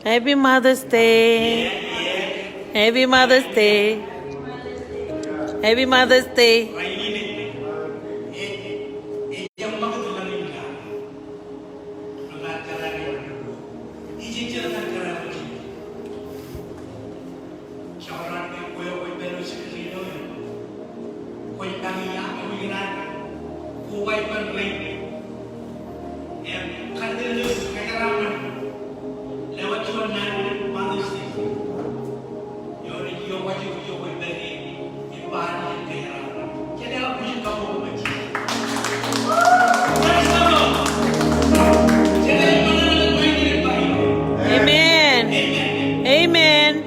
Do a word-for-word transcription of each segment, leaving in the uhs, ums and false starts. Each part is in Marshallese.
Happy Mother's Day. Happy Mother's Day. Happy Mother's Day. Amen. Amen.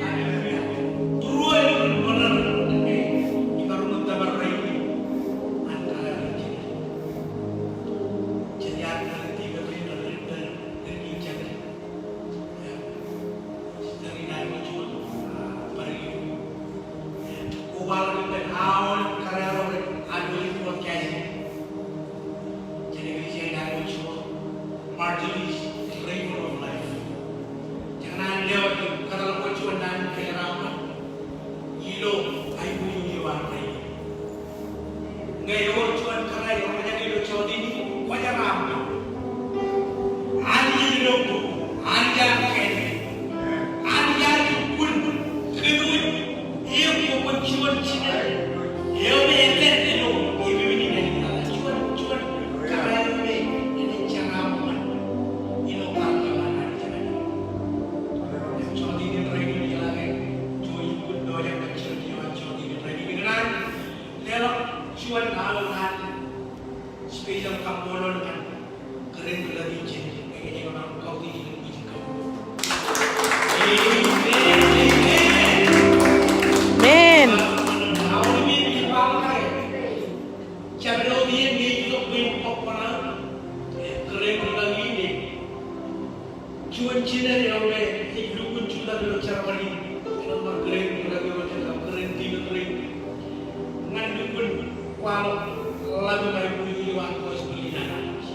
Ñe ewōr juon kōrā eo ej ilo jota in, kwōj raar. Anij ej ilo bok, Anij ear kōn, Anij ear lukkuun kōtwōj eok bwe kwōn juon jined eo me etal ilo epimen in. Juon, juon kōrā eo me enaaj jeraaṃṃan ilo kar eo an Anij. Jota in rainin, ij jeḷā ke juon lukkuun pojak kajjitōk eo an jota in rainin. Ikōṇaan leḷọk juon aō ḷaan special kaṃṃoolol ñan kōrā in ḷak in ijin, ekwe ej kōṇaan kautiej ijin. Amen. Amen. Amen. Amen. Amen. Juon jined eo me ej lukkuun jutak ilo jerbal in, ej bar kōrā in, kōrā in, kōrā in, kōrā in, kōrā in. Ñan lukkuun kwaḷọk ḷap im aikuj ilo an gospel in an Anij.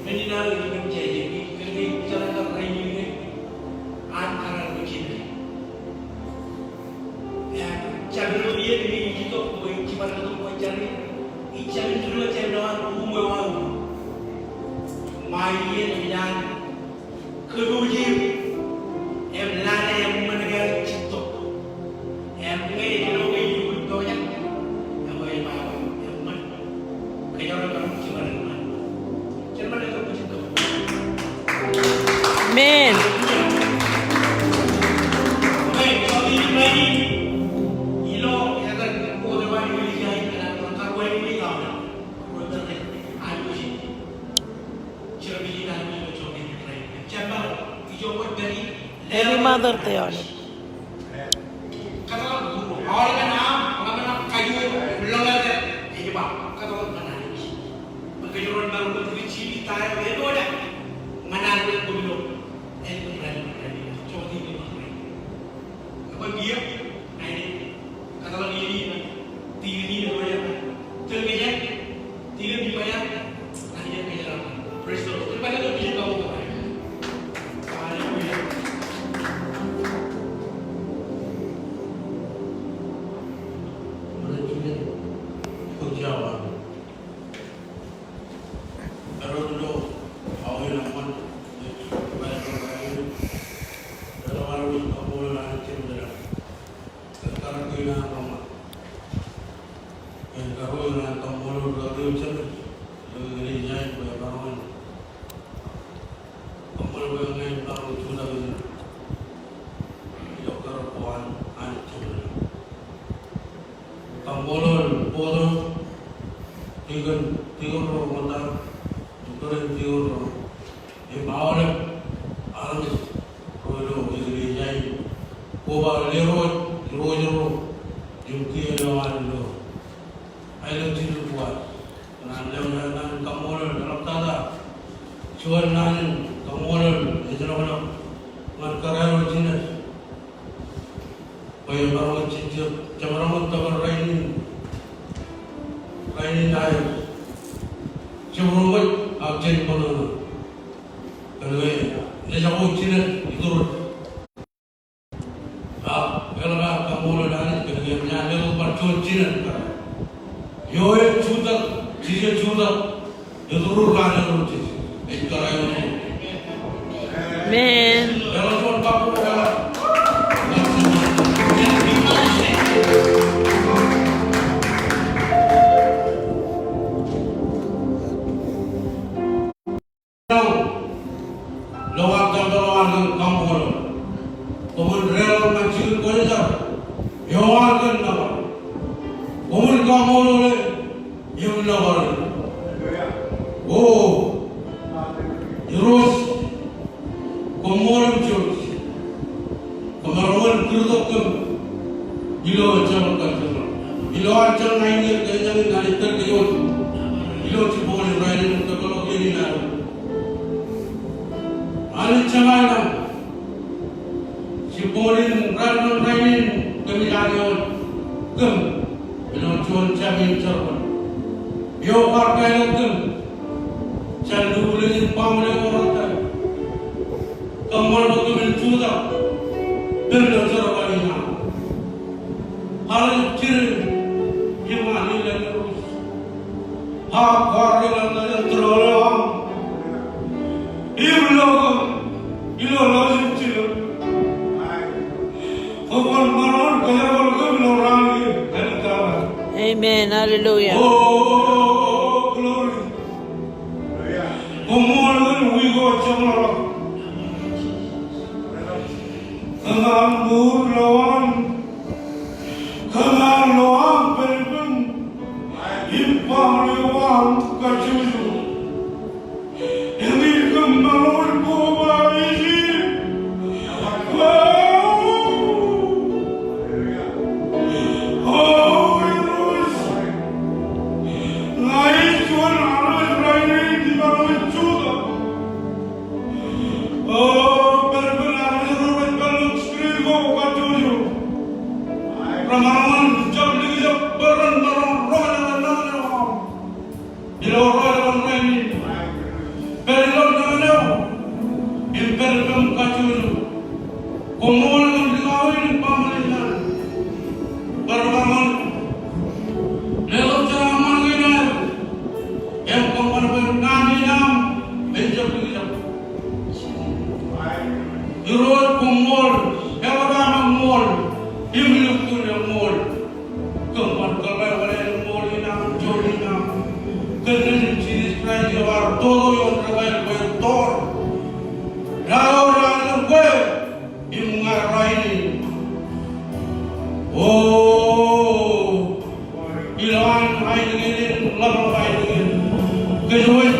Men in aō ej men jāje, kōn ke ij jeḷā kōn rainin ke an kōrā eo jined. Im jabdewōt iien in ij itok bwe ij bar itok bwe jar in, ij jab introduce ilo an ruṃweo aō. Ṃae iien ej an kōpooj eō im lale eṃṃan ke ej jittok. Im ñe ej lo ke ij lukkuun pojak, ekwe ej ba eṃṃan. Amen. Happy Mother's Day, Anij. Kōtḷọk būruō, aolepen aṃ, ḷōmṇak, kajuon, im lolọte, ej ba, kōtḷọk ñan Anij. Bwe kōjro en bar wōt ri jibit ta eo epojak ñan ad wōt bwe ilo ālikin rainin, jota in ilo rainin. Ekwe kiiō, aine, kōtḷọk iien in, tikin in epojak, tōl kōj, tikin in epojak. Praise the Lord. Hallelujah. Bwe emaroñ in kaṃṃoolol bwe ña in maroñ in jutak ilo kōrā ko an, an jemān. Kaṃṃoolol board, tikōn, tikōn ro ṃōtta, im kōrā in tikōn ro. Im aolep armej ro ilo eklejia in. Koba lerooj, irooj ro, im kiiō eo an ilo aelōñ jiljilimjuon. Ñan lewōj naan in kaṃṃoolol, eḷaptata juon naan in kaṃṃoolol ej ḷapḷap ñan kōrā ro jined. Bwe emaroñ in jejjet, jemaroñ in tōpar rainin, rainin aer jab ro ṃōj ak jen ṃōṇōṇō. Kōnke nejako jined ituruj. Ak eḷap aō kaṃṃoolol Anij kōnke eṃōj an letok bar juon jined kōrā. Eo ej jutak, Jisōs ej jutak, ituruj raan eo Jisōs ej kōrā eo. Amen. Eḷap juon kabbokbok eḷap. Lowaan tempel eo an kōn kaṃṃoolol. Koṃwin deḷọñ ñan jikin kwōjarjar eo an kōn nōbar. Koṃwin kaṃṃoolol e im nōbar e. O Irooj, koṃṃool im jouj. Kōmaroñ in kūrtok kōm ilo jerbal kajjojo. Ilo an jar ṇae in kōjeañ in Anij, tōl kōj wōt ilo jibboñ in rainin im kōtḷọk iien in ad. Anij Jemān ilañ, jibboñ in raelep rainin kōmij aō wōt kōm ilo juon jab in jerbal eo kwaar kāālōt kōm. Jān lukkuun in baaṃle eo raṇ. Kōṃṃan bwe kōmin jutak pen ilo jerbal in aṃ. Kwaar jidik im an ilọk. Ak kwaar ilọk ilo tōl eo aṃ im lo kōm ilo lọjilñoul jiljilimjuon. Kōṃṃan bwe kwōn kōjerbal kōm ilo raan in. Amen. Hallelujah. Oh, glory. Koṃṃool kōn wiik eo jeṃḷọk. Kōṃṃan mour lowaan. Kōṃṃan lowaan pād ippān im baaṃle eo aṃ kajjojo. Im ij kōṃṃan wōt koba ijin. O Irooj, ña ij juon armej rainin ij maroñ in jutak. O, pād ippān armej ro rej pād ilo screen ko kajjojo. Remaroñ in jab likjab bwe ren maroñ ro ilo naan eo aṃ. Ilo ro ilo naan in. Pād ilo naan eo. Im pād ippām kajjojo. Koṃṃool kōn likao in im baaṃle in an. Bar baaṃle. Letok jerbal in an. Im kōṃṃan bwe naan in aṃ en jab likjab. Irooj koṃṃool, eḷap aṃ eṃṃool, im lukkuun eṃṃool. Kōṃṃan kōḷḷā wōt eṃṃool in aṃ, jouj in aṃ. Kōn naan in Jisōs Kraist eo ear toto ioon debwāāl bwe en tōl. Raar ro raar kwe im ña rainin. O, ilowaan ainikien in, ḷapḷap ainikien. Kōj wōj,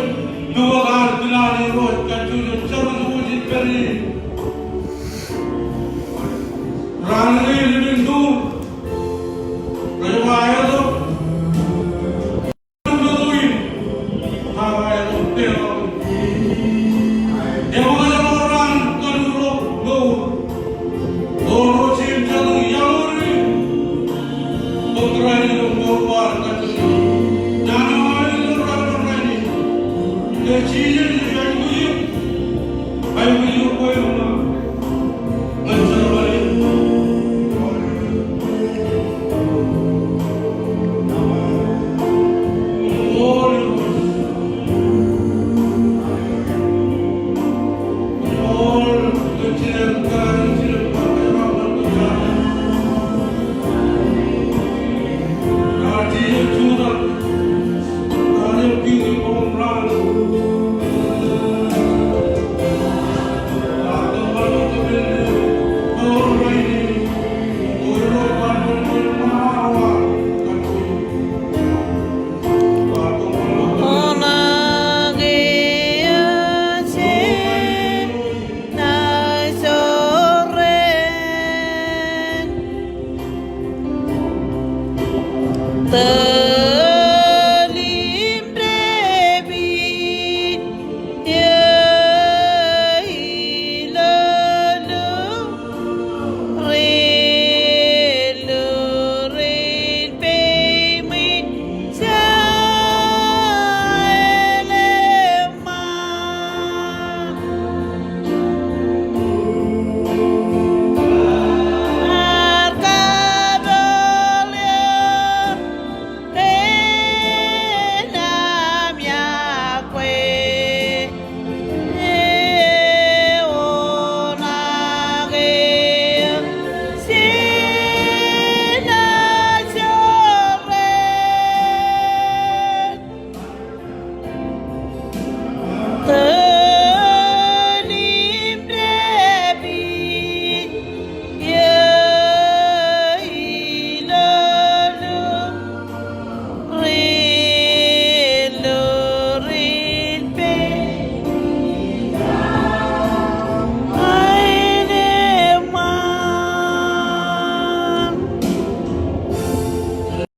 duwōt an kilaan Irooj kajjojo, jar wōj ippaṃ in. Raan in ej limit tok. Rej ba etok.